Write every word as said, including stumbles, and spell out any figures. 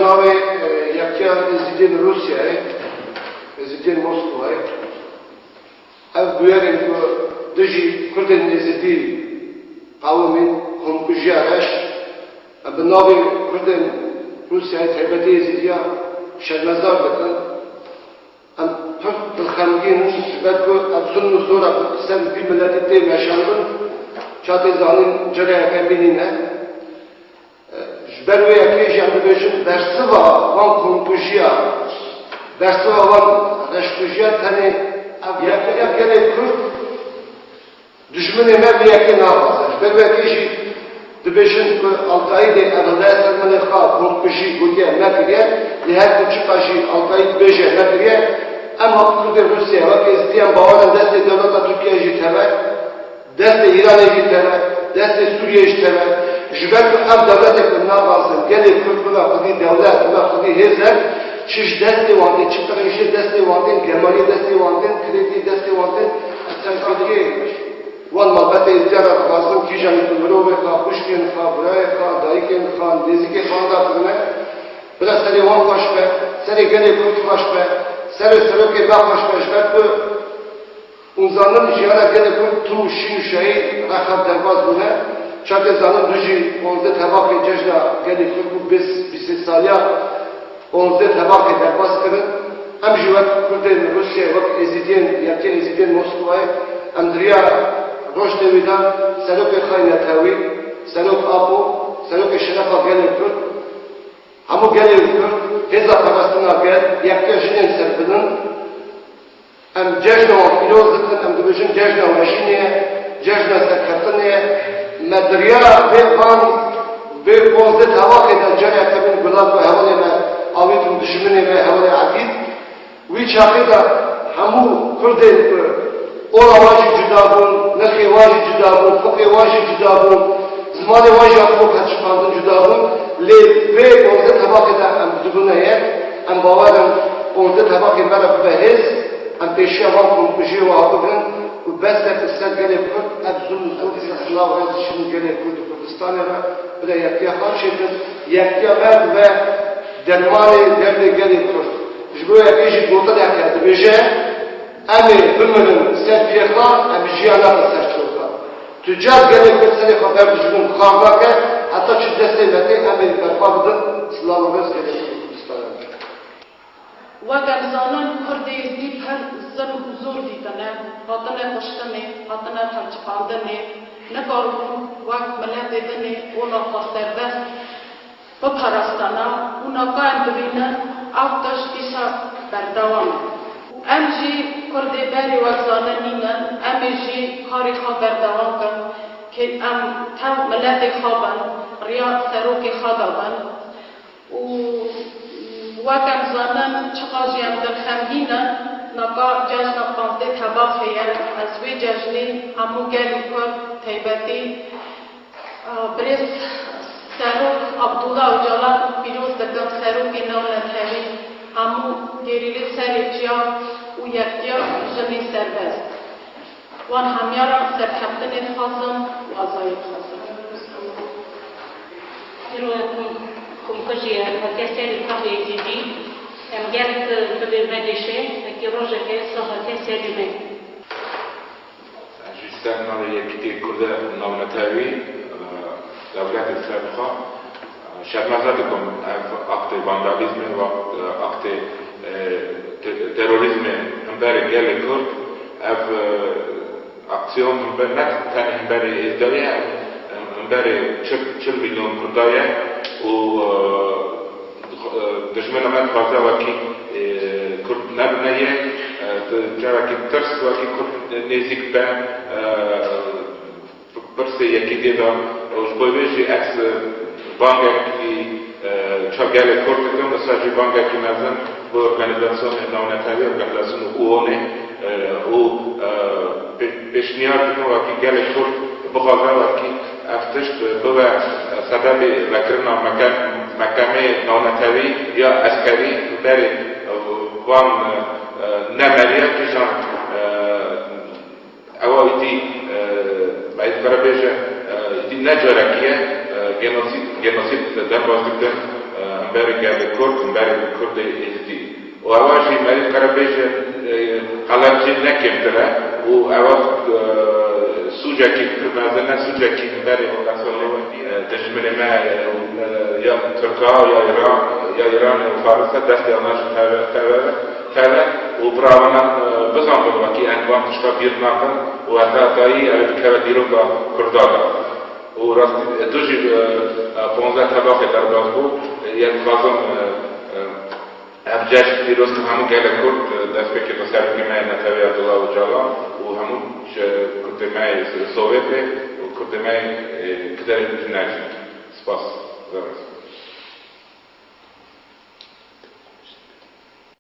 Navê, e, Yekîtiya Êzidiyên Rûsyayê, Êzidiyên Moskowayê, ev bûyerên ku dijî Kurdên Êzidî qewimîn, komkujiya reş, em bi navê Kurdên Rûsyayê, taybetî Êzidiya şermezar dikin. Em pir dilxemgîn in, ji ber ku ev zulm û zora ku ser vî miletî tê meşandin, ça tê zanîn cara yekemîn nîne. Ji ber wê yekê jî em dibêjin, bersiva van komkujiya, bersiva van reşkujiya tenê ev yek, ev gelê Kurd, dijminê me vê yekê naxwazin. Ji ber wê yekê jî dibêjin ku Elkaîdê ev hilweya ser milê xwe komkujî gotiye, nekiriye, lê her ku çiqa jî Elkaîd bêje, nekiriye, em wek Kurdên Rûsyayê, wek Êzidî em bawer in destê dewleta Tirkiyeyê jî teve. Destê Îranê jî teve, destê Sûriyeyê jî teve. Ji ber ku ev dewletê ku naxwazin gelê Kurd bibe xwedî dewlet, bibe xwedî hêzek, çi ji destê wan tên, çi qirêjê destê wan tên, gemariyê destê wan tên, kirêtî destê wan tên, serketiyê wan malbetê Êzidiya re dixwazin, kîjan ku mirovê xwe, xwişkên xwe, birayê xwe, dayikên xwe, nêzîkê xwe da kirine, bila serê wan xweş be, serê gelê Kurd xweş be, serê serokê me xweş be, ji ber ku Hûn zanin, jiyana gelê Kurd tim û şîn û şehî rexa derbas bûne. Çaxê zanin, du jî ponzdeh Tebaxê cejna gelê Kurd bû, bîst, bîst saliya ponzdeh Tebaxê derbas kirin. Em jî wek Kurdên Rûsyayê, wek Êzidiyên, Yekê Êzidiyên Moskowayê, em di riya roj tê wî de serokê xwe yê netewî, serok Apo, serokê şerefa gelê Kurd, hemû gelê Kurd, hêza parastina gel, yekê jinên serbidin, Em cejna wan pîroz dikin, em dibêjin cejna mejînê ye, cejna serkeftinê ye. Me di riya vê van, vê ponzdeh Tebaxê de cara yekemîn gulan ku hevalê me avît û dijminê me, hevalê ezîz. Wî çaxê de hemû Kurdên ku ola wan jî cuda bûn, nirxê wan jî cuda bûn, fiqê wan jî cuda bûn, zimanê wan jî hatibû qeçiqandin, cuda bûn. Lê vê ponzdeh Tebaxê de em dibûne yek, em bawer in ponzdeh Tebaxê me re bibe hêz. Em pêşiya van komkujiyê wiha bigrin û bes be ku ser gelê Kurd ev zulm û zor ser silav re dişînin gelê Kurd û Kurdistanê re, bila yektiya xwe çêkin, yektiya me dibe dermanê derdê gelê Kurd. Ji bo yekê jî gotin heke dibêje, em ê bimirin ser piyê xwe, em jiyana xwe ser çiyo xwe. Tu car gelê Kurd serê xwe berdijmin, xar nake, heta çi destê me tê, em ê berxwe bidin, silav û rêz gelê Kurd û Kurdistanê re. Wek em zanin, Kurdê Êzidî pir zilm û zor dîtine, hatine kuştinê, hatine qeçiqandinê, nikaribûn wek miletê din ê ola xwe serbest biparastana û naka em dibînin ev tişt dîsa berdewam e. Û em jî Kurdê berê wek zanin nînin, em ê jî karê xwe berdewam kin, kê em tev miletê xwe bin, riya serokê xwe de bin. Û wek em zanin, çiqas jî em dilxemgîn in, naka cejna panzdeh Tebaxê ye. Ez wê cejnê hemû gelî Kurd, taybetî, e, birêz Serok Abdullah Ocalan pîroz dikim, serokê navnetewî, hemû gerîlê serê çiya û yektiya jinê serbest. Wan hemiya re serkeftinê dixwazim û azayî dixwazim. Îro kom-, komkujî ye, hatiye serê taxê Êzîdî. Em gelek, e, dilê me dêşe, wekî rojeke wisa hatiye serê me. Ez jî ser navê Yekîtiyê Kurd û Navnetewî, e, dewletê li ser xwe, e, şermezar dikim ev aktê vandalîzmê, ev akt-, e, aktê, e, te-, terorîzmê himberê gelê Kurd, ev, e, aksiyon himber-, ne tenê himberê Êzdewî ye, him-, himberê çil, çil milyon Kurda ye û, e, Dixwe-, e, dijmina me dixwaze wekî, e, Kurd nebine ye, e, di carekî tirs wekî Kurd nêzîk be, e, pirsê yekîtiyê de û ji bo vê jî ez, e, bangekî, e, çav gelê Kurd dikim, wisa jî bangekî mezin bo organîzasyonê navnetewî, organîzasyonê UONê, e, û, e, pê-, pêşniyar dikim wekî gelê Kurd bixwaze wekî ev tişt bibe sebebê vekirina meke-, mekemeyê navnetewî ya eskerî berê van, e, nemeriya kîjan, e, ewa îdî, e, me dikare bêje, e, îdî ne carekî ye, e, genosîd, genosîd derbas dikin, e, Berê gelê Kurd, berê Kurdê Êzidî. Û ewa jî merî qere bêje, e, qelemcî ne kêmtir e. Û ewa, e, sûcekî pir mezin e, sûcekî berê, e, dijminê me, e, ya Tirka, ya Îran, ya Îran û Farisa destê wana jî teve, teve, teve. Û birava me, e, bizanbin wekî em van tişta bîr nakin û heta dayî ew dikeve dîroka Kurda de. Û rastî, e, tu jî, e, e, ponzdeh tebaxê derbas bû, e, yek dixwazim, e, e, ev cejn pîroz ke hemû gelê Kurd, e, destpêkê bi serokê me yê Neteweya Abdullah Ocalan û hemû, e, Kurdê me yê Sovêtê û Kurdê me yê, e, Kiderê Dûjinê jî. Spas. Zerrez.